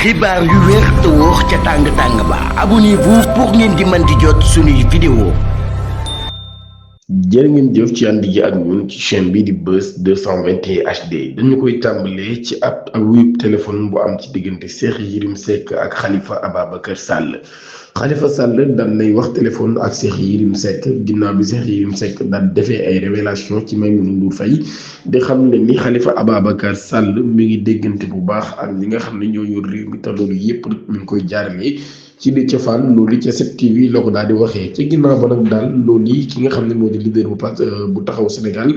xibaar yu wér te wóor ca tàng-tàng ba abonnez-vous pour ngeen di mën di jot suñuy vidéo. jërë ngeen jëf ci ànd gi ak ñun ci chaîne bi di Buzz 221 HD dañu koy tàmbalee ci ab wuyub téléphone bu am ci diggante Cheikh Yérim Seck ak Khalifa Ababacar Sall. Khalifa Sall daan nay wax téléphone ak Cheikh Yérim Seck ginnaaw bi Cheikh Yérim Seck daan defee ay révélation ci Maïmouna Ndour Faye di xam ne ni Khalifa Ababacar Sall mi ngi déggante bu baax ak ñi nga xam ne ñoo yor réew mi te loolu yépp mi ngi koy jaarale ci di cofaan loolu ca 7TV la ko daal di waxee ci ginnaaw ba nag daal loolu yi ki nga xam ne moo di leader bu taxaw Sénégal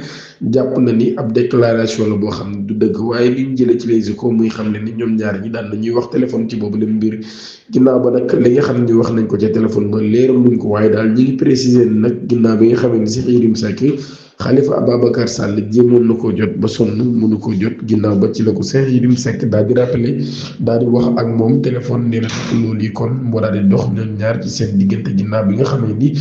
jàpp na ni ab déclaration la boo xam ne du dëgg waaye li ñu jëlee ci Les Échos muy xam ne ni ñoom ñaar ñi daan na ñuy wax téléphone ci boobu la mbir ginnaaw ba nag li nga xam ne wax nañ ko ca téléphone ba leeraluñ ko waaye daal ñi ngi préciser nag ginnaaw bi nga xam ne Cheikh Yérim Seck Khalifa Ababacar Sall jéemoon na koo jot ba sonn mënu ko jot ginnaaw ba ci la ko Cheikh Yérim Seck daal di rappelé daal di wax ak moom téléphone nee na loolu yi kon moo daal di dox ñoom ñaar ci seen diggante ginnaaw bi nga xam ne ni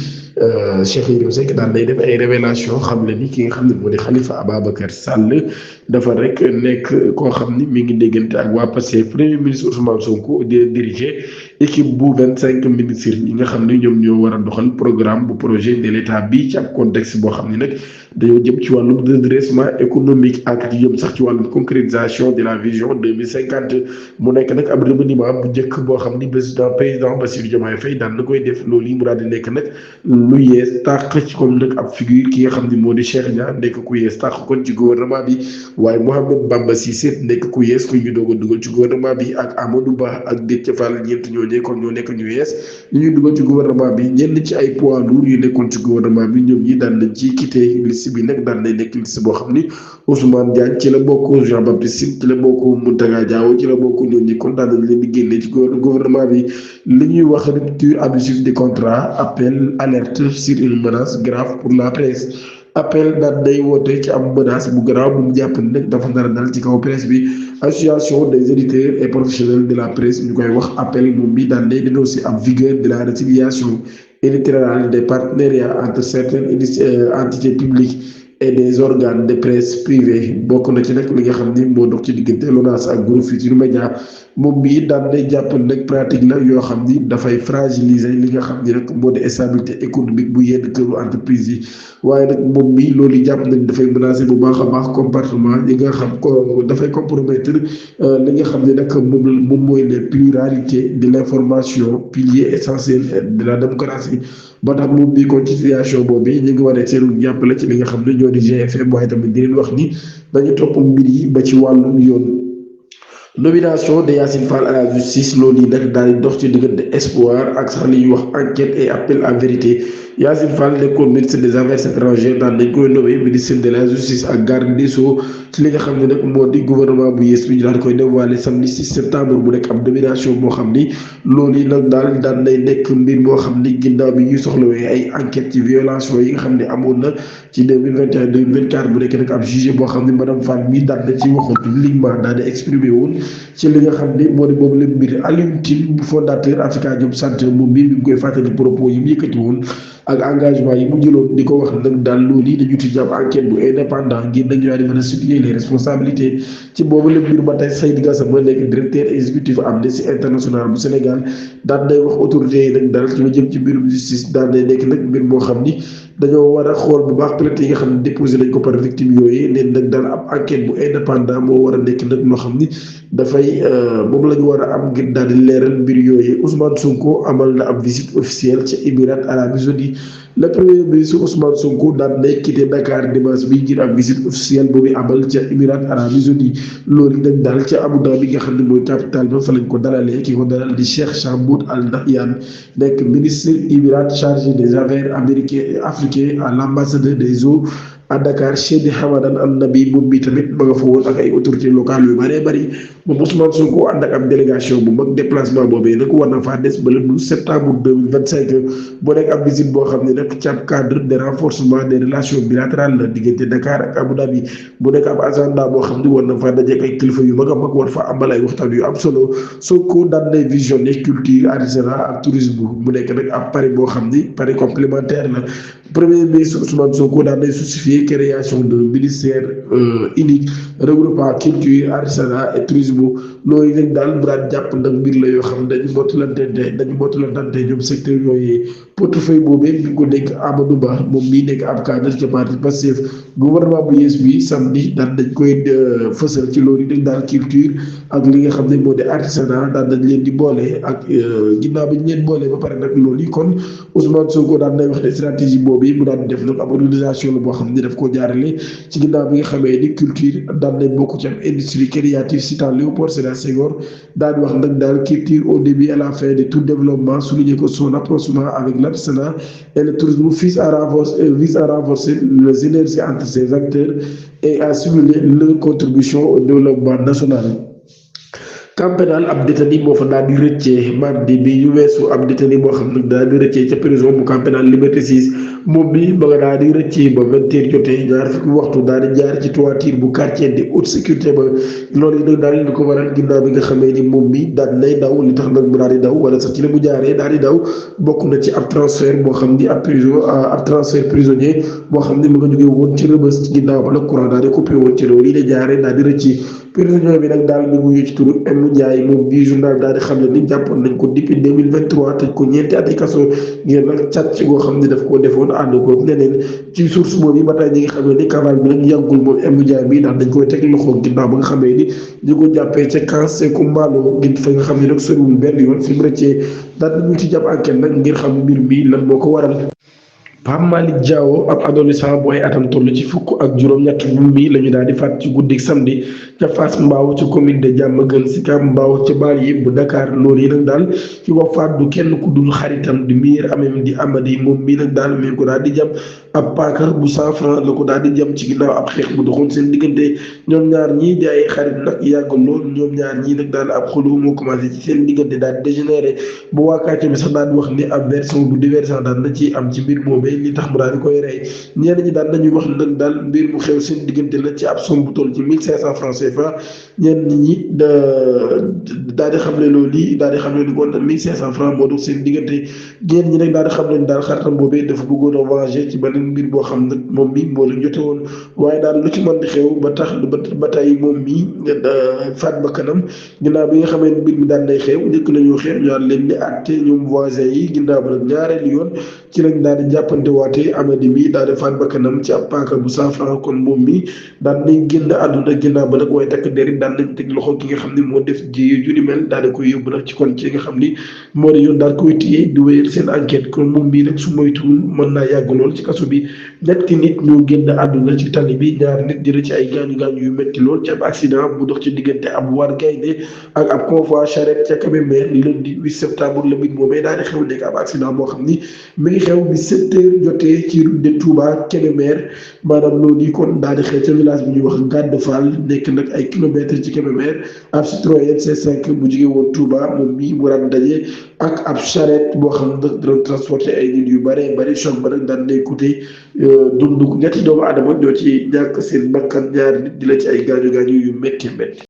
Cheikh Yérim Seck daal day def ay révélation xam ne ni ki nga xam ne moo di Khalifa Ababacar Sall dafa rek nekk koo xam ni mi ngi déggante ak waa Pastef premier ministre Ousmane Sonko di diriger équipe bu 25 ministres yi nga xam ne ñoom ñoo war a doxal programme bu projet de l'état bi ci ab contexte boo xam ne nag dañoo jëm ci wàllum redressement économique ak di jëm sax ci wàllum concrétisation de la vision 2050 mu nekk nag ab remaniement bu njëkk boo xam ni président Bassirou Diomaye Faye daan na koy def loolu yi mu daal di nekk nag lu yees tàq ci comme nag ab figure ki nga xam ni moo di Cheikh Niang nekk ku yees tàq kon ci gouvernement bi waaye Mouhamed Bamba Cissé nekk ku yees ku ñu doog a dugal ci gouvernement bi ak Amadou Ba ak Déthié Fall ñeent ñooñee kon ñoo nekk ñu yees ñu ñuy dugal ci gouvernement bi ñenn ci ay poids lourds yu nekkoon ci gouvernement bi ñoom ñi daan nañ ci quitté liste bi nag daan nañ nekk liste boo xam ni Ousmane Diagne ci la bokk Jean Baptiste Tine ci la bokk Mountaga Diawo ci la bokk ñooñu kon daan nañ leen di génne ci gouvernement bi li ñuy wax rupture abusive des contrats appel alerte sur une menace grave pour la presse appel daan day woote ci am menace bu garaaw bu mu jàpp ne nag dafa nar a dal ci kaw presse bi association des éditeurs et professionnels de la presse ñu koy wax appel moom bi daan day dénoncer ab vigueur de la résiliation unilatérale des partenariats entre certaines entités publiques et des organes de presse privés bokk na ci nag li nga xam ni moo dox ci diggante LONASE ak groupe Futurs Médias moom bii daan day jàpp nag pratique la yoo xam ni dafay fragiliser li nga xam ni nag moo di stabilité économique bu yenn këru entreprise yi waaye nag moom mii loolu jàpp nañ dafay menacer bu baax a baax comportement yi nga xam ko dafay compromettre li nga xam ne nag moom mooy les pluralités de l'information pilier essentiel de la démocratie ba tax moom bii kon ci situation boobu ñu ngi wane seen jàppale ci li nga xam ne ñoo di GFM waaye tamit di leen wax ni dañu topp mbir yi ba ci wàllum yoon. Nomination de Yassine Fall à la justice loolu yi nag daal di dox ci diggante espoir ak sax li ñuy wax enquête et appel à vérité Yassine Fall nekkoon ministre des affaires étrangères daan dañ koy nommé ministre de la justice ak garde des sceaux ci li nga xam ne nag moo di gouvernement bu yees bi ñu daal di koy dévoilé samedi 6 septembre bu nekk am nomination boo xam ni loolu yi nag daal daan nay nekk mbir boo xam ni ginnaaw bi ñuy soxlawee ay enquête ci violation yi nga xam ne amoon na ci 2021 2024 bu nekk nag ab jugé boo xam ne madame Fall mii daan na ci waxoon publiquement daal di exprimé woon ci li nga xam ne moo di boobu la mbir Alioune Tine bu fondateur Afrikajom Center moom bii mi ngi koy fàttali propos yi mu yëkkati woon ak engagement yi mu jëloon di ko wax nag daal loolu yi dañu ci jàpp enquête bu indépendant ngir nag ñoo di mën a situer les responsabilités ci boobu la mbir ba tey Seydi Gassama nekk directeur exécutif Amnesty International bu Sénégal daan day wax autorités yi nag daal ci lu jëm ci mbirum justice daan day nekk nag mbir moo xam ni dañoo war a xool bu baax plainte yi nga xam ne déposé nañ ko par victime yooyu neen nag daal ab enquête bu indépendant moo war a nekk nag loo xam ni dafay moom la ñu war a am ngir daal di leeral mbir yooyu Ousmane Sonko amal na ab visite officielle ca Émirats arabes unis le premier ministre Ousmane Sonko daan nay quitté Dakar dimanche bi ngir ab visite officielle boobu amal ca Émirats arabes unis loolu nag daal ca Abu Dhabi nga xam ne mooy capitale ba fa lañ ko dalalee ki ko dalal di Cheikh Chamboud Al Nahyan nekk ministre Émirats chargé des affaires africaines à l'ambassadeur des eaux à Dakar Cheikh Hamadan Al Nabi moom bi tamit ma nga fa woon ak ay autorités locales yu bëree bëri moom Ousmane Sonko ànd ak ab délégation bu mag déplacement boobee nag war na faa des ba le 12 septembre 2025 bu nekk ab visite boo xam ne nag ci ab cadre de renforcement des relations bilatérales la diggante Dakar ak Abu Dhabi bu nekk ab agenda boo xam ne war na faa dajeek ay kilifa yu mag a mag war fa amal ay waxtaan yu am solo Sonko daan nay visionné culture artisanat ak tourisme mu nekk nag ab pari boo xam ni pari complémentaire la premier ministre Ousmane Sonko daan nay justifier création de ministère unique regroupant culture artisanat et tourisme loolu nag daal mu daan jàpp nag mbir la yoo xam ne dañu moytalante ñoom secteur yooyu portefeuille boobee bi ko dénk Amadou Ba moom mii nekk ab cadre ci parti Pastef gouvernement bu yees bi samedi daal dañ koy fësal ci loolu nag daal culture ak li nga xam ne moo di artisanat daal dañ leen di boole ak ginnaaw bi ñu leen boole ba pare nag loolu kon Ousmane Sonko daan nay wax ne stratégie boobu mu daan def nag ab organisation la boo xam ne daf koo jaarale ci ginnaaw bi nga xamee ni culture daan nañ bokk ci am industrie créative citant Léopold Sédar Senghor daan wax nag daal culture au début et à la fin de tout développement souligné ko son approchement avec l'artisanat et le tourisme vise à renforcer les synergies entre ces acteurs et à stimuler leur contribution au développement national. Camp pénal ab détenu moo fa daal di rëccee mardi bi ñu weesu ab détenu boo xam nag daal di rëccee ca prison bu Camp pénal Liberté 6 moom bi ba nga daal di rëccee ba 20h jotee ñaar fukki waxtu daal di jaar ci toiture bu quartier de haute sécurité ba loolu yi nag daal di ko waral ginnaaw bi nga xamee ni moom bi daal nay daw li tax nag mu daal di daw wala sax ci la mu jaaree daal di daw bokk na ci ab transfert boo xam ni ab transfert prisonnier boo xam ni mu nga jógee woon ci Rebeuss ci ginnaaw ba nag courant daal di coupé woon ci loolu yi la jaaree daal di rëcc prisonnier bi nag daal di wuyu ci turu M Ndiaye moom bii journal daal di xam ne ni jàppoon nañ ko depuis 2023 tëj ko ñeenti ati kaso ngir nag càcc goo xam ne daf koo defoon ànd ko leneen ci source moom yi ba tey ñi nga xam ne ni cavale bi nag yàggul moom M Ndiaye bi ndax dañ koy teg loxo ginnaaw ba nga xamee ni ñu ko jàppee ca camp Sékou Mbalo ngir fa nga xam ne nag soriwul benn yoon fi mu rëccee daal nañu ci jàpp enquête nag ngir xam mbir mi lan moo ko waral. Pape Malick Diawo ab adolescent bu ay atam toll ci fukk ak juróom-ñett moom mi la ñu daal di faat ci guddi samedi ca Fass Mbao ci commune de Diamaguène Sicap Mbao ca banlieue bu Dakar loolu yi nag daal ci wax faat du kenn ku dul xaritam di miir amem di amadi moom mii nag daal mi ko daal di jam ab paaka bu 100 francs la ko daal di jam ci ginnaaw ab xeex bu doxoon seen diggante ñoom ñaar ñii di ay xarit nag yàgg lool ñoom ñaar ñii nag daal ab xuloo moo commencé ci seen diggante daal di dégénéré bu waakaate bi sax daal di wax ni ab version bu divergent daal na ci am ci mbir moomee li tax mu daal di koy rey ñenn ñi daal nañuy wax nag daal mbir mu xew seen diggante la ci ab somme bu toll ci 1500 francs CFA ñenn ñi daal di xam ne loolu lii daal di xam ne ni kon 1500 francs moo dox seen diggante ñenn ñi nag daal di xam ne daal xaritam boobee dafa bëggoon a venger ci beneen mbir boo xam nag moom mi moo leen jote woon waaye daal lu ci mën di xew ba tax ba tey moom mi faat ba kanam ginnaaw bi nga xamee ne mbir mi daan day xew njëkk nañoo xew ñu daan leen di àtte ñoom voisins yi ginnaaw ba nag ñaareelu yoon ci lañ daal di jàppante waate amadi mi daal di faat ba kanam ci ab paaka bu 100 francs kon moom mi daan nañ génn àdduna ginnaaw ba nag waaye takk deri daan nañ teg loxo ki nga xam ne moo def ji ju ni mel daal di koy yóbbu nag ci kon ci nga xam ni moo di yoon daal koy téye di wéyal seen enquête kon moom bii nag su moytuwul mën naa yàgg lool ci kaso bi ñetti nit ñoo génn àdduna ci tali bi ñaari nit jële ci ay gaañu-gaañu yu métti lool ci ab accident bu dox ci diggante ab war gaynde ak ab convoi charrette ca Kébémer lundi 8 septembre la mbir moomee daal di xew nekk ab accident boo xam ni mi ngi xew bi 7 heures jotee ci route de Touba Kébémer maanaam loolu yi kon daal di xew ca village bi ñuy wax Gàdd Fall nekk nag ay kilomètres ci Kébémer ab Citroën C5 bu jógee woon Touba moom mii mu daan daje ak ab charrette boo xam ne dana transporter ay nit yu bare bari choc ba nag daan day coûter dundu ñetti doomu aadama ñoo ci ñàkk seen bakkan ñaari nit di la ci ay gaañu gaañu yu métti métti